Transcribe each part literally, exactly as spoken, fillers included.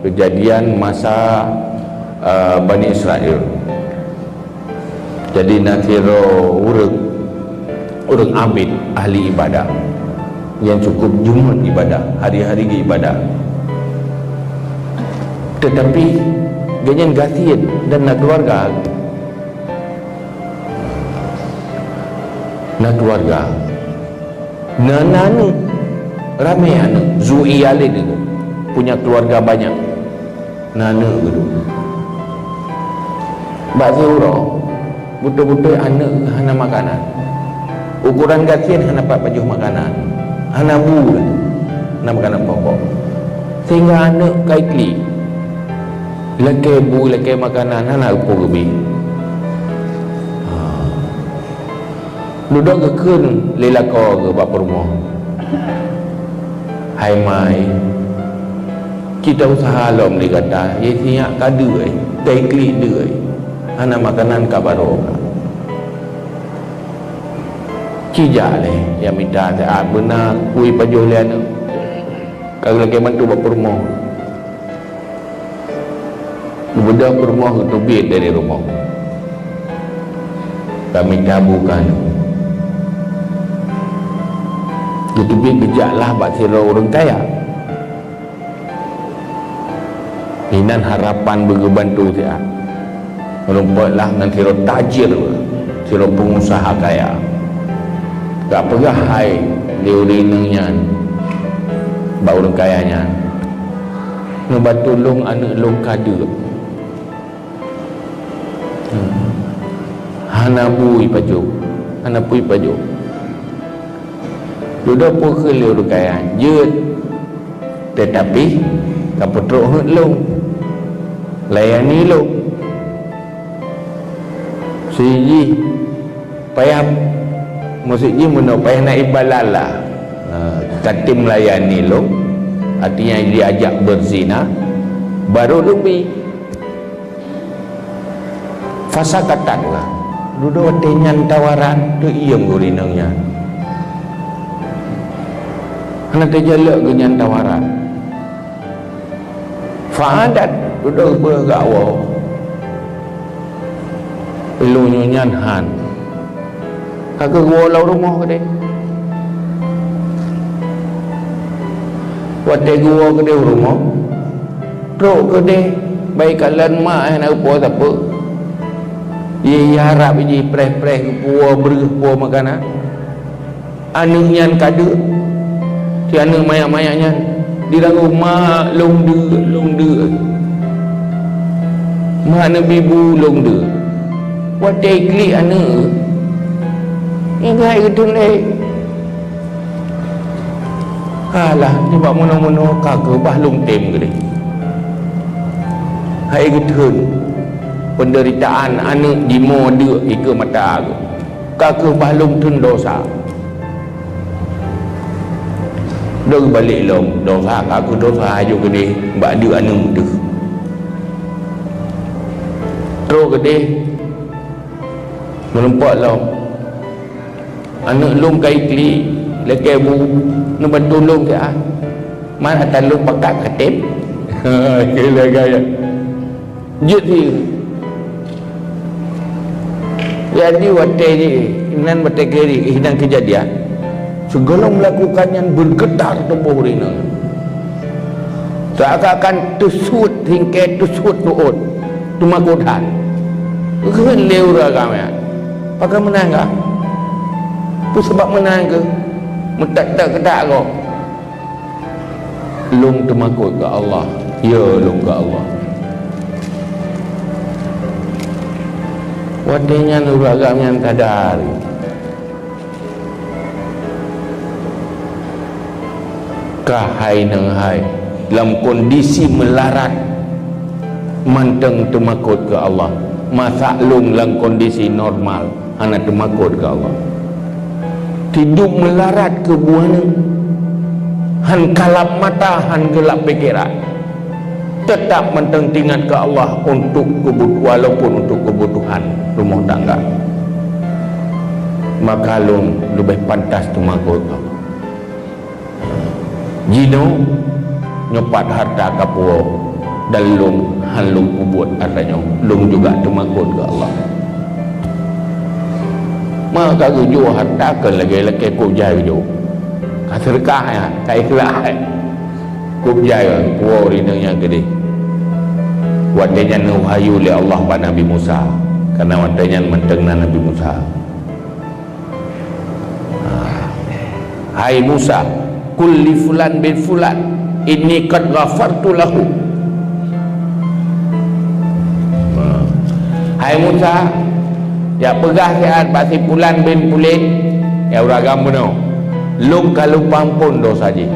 Kejadian masa, eh, Bani Israel. Jadi, na sidroe ureuëng, ureuëng abid, ahli ibadah, nyang cukup jeuet ibadah, hari-hari geuibadah. Teutapi, gobnyan gasien dan na keuluwarga. Na keuluwarga. Na, na aneuëk, ramé aneuëk, zu iyalin itu, punya keuluwarga banyak. Na aneuëk geuduek. Bak siuroe, beutôi-beutôi aneuëk hana makanan. Ukoran gasien hana pat pajoh makanan. Hana bu lé. Hana makanan pokok. Sehingga aneuëk ka iklik. Lakée bu, lakée makanan, hana upo geubi. Ha. Dudoe geukheun lé lakoe geuh bak peurumoh. "Hai mai, cit useuha lom lé gata, yé sinyak ka deuk, ka iklik deuk, hana makanan ka barô ka. Ci jak lé, ya mita teuh, beuna kui pajoh lé aneuëk." Ka geulakée mantu bak peurumoh. Geubeudôh peurumoh geuteubiet dari rumoh. Ka mita bu keu aneuëk. Geuteubiet geujaklah bak sidroe ureuëng kaya. Inan harapan beugeubantu siat. Meurumpok lah ngon sidroe tajir, sidroe peungusaha kaya. Ka peugah hai lé ureuëng inong nyan bak ureuëng kaya nyan, "Neubantu lôn, aneuëk lôn ka deuk. Hmm. Hana bu ipajoh, hana peue ipajoh." Dudoe peue kheun lé ureuëng kaya, "Jeuet, teutapi ka peutrok heuet lôn, layani lôn." Sijih payah, maksud jih meunoe, payah na imbalan lah. Ha, ka tem layani lôn, artinya diajak beuzina, baru lôn bi. Fasakatat lah. Dudoe watée nyan tawaran, teuiem ureuëng inong nyan. Hana teujalok geuh nyan tawaran. Fa'adat, dudoe beuh gak woe. Lôn nyoe nyan han. Ka geuwoe lam rumoh keudeh. Watée geuwoe keudeh u rumoh, trok keudeh, baik kalon mak hana upo sapeue. Ie, ie harab jih preh-preh geupuwoe breueh po makanan. Aneuëk nyan ka deuk, si aneuëk manyak-manyak nyan, dirangoe, "Mak, lôn deuk, lôn deuk. Mak, neubi bu, lôn deuk." Watée klik aneuëk, nyan keuhai geuteun lé. Alah, nibak meunoe-meunoe ka keubah lôn tem keudeh. Hai geuteun, peundeuritaan aneuëk jimoe deuk ikeue mata geuh. Ka keubah lôn teun dosa. Dong balek lom, dosa ka keu dosa ajoe keudeh bak deuk aneuëk teuh. Trok keudeh, meurumpok lom. Aneuëk lôn ka iklik, lakée bu, neubantu lôn keu ah. Man ata lôn pakat ka tem. Keu lagée nyan. Jeuet sie. Jadi watée jih, inan watée keu jih, inan keujadian, sigohlom melakukan nyan bergetar tuboh ureuëng inong. Seakan-akan teusuet hingkée, teusuet tuôt, teumakot that. Geukheun lé ureuëng agam nyan, "Pakon meunan kah? Peue sabab meunan keuh? Meutat-tat keutak gob." "Lôn teumakot keu Allah, ya lôn keu Allah." Watée nyan ureuëng agam nyan sadar, ka hai nang hai lam kondisi meularat mantong teumakot keu Allah. Masa lôn lam kondisi normal, hana teumakot keu Allah. Tidup meularat keu bu aneuëk, han kalap mata, han geulap pikeran. Teutap mantong teuingat keu Allah untuk keubut-, walaupun untuk keubutuhan rumoh tangga. Maka lôn leubeh pantas teumakot keu Allah. Jinoe nyoe pat hareuta ka puwoe, Dan lôn han lôn peubuet atra nyoe, lôn juga teumakot keu Allah. Ma ka geujok hareuta kon lagée lakée kôb jai geujok. Ka seudeukah nyan, ka ikhlaih. Kôb jai puwoe ureuëng nyang keudeh. Watée nyan neuwahyu lé Allah bak Nabi Musa, kareuna watée nyan mantong na Nabi Musa. Hai Musa, qul li fulan bin fulan, inni qad ghafartu lahu. Hai Musa, jak peugah siat bak si fulan bin fulan, ya ureuëng agam bunoe, lôn ka lôn peuampôn desya jih.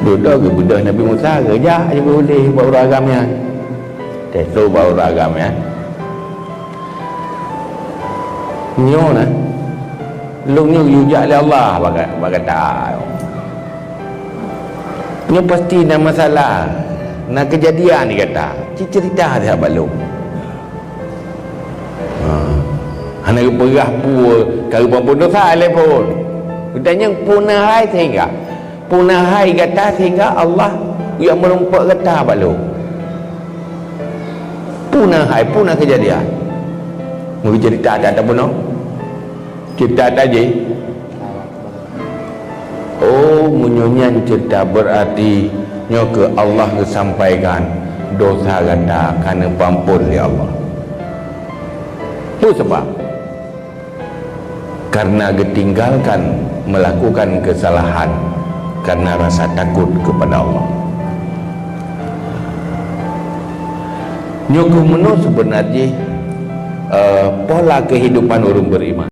Dudoe geubeudôh Nabi Musa, geujak geuuléh bak ureuëng agam nyan. Teuh bak ureuëng agam nyan. Nyoe na, lôn nyoe geujak lé Allah bak, bak gata. Nyoe pasti na masalah, na keujadian di gata. Ci ceurita saja bak lôn. Ha. Hana geupeugah peue ka geupeuamphon desya lé phon. Geutanyong peue na hai sehingga, peue na hai gata sehingga Allah geujak meurumpok gata bak lôn. Peue na hai, peue na keujadian. Meuceurita that bunoe. Ceurita that jih. Oh, meunyoe nyan ceurita, beurati nyoe keuh Allah geusampaikan desya gata ka neupeuamphon lé Allah. Peue sabab? Karena geutinggalkan melakukan kesalahan karena rasa takut kepada Allah. Nyoe keuh meunoe seubeuna jih, eh, pola kehidupan ureuëng beriman.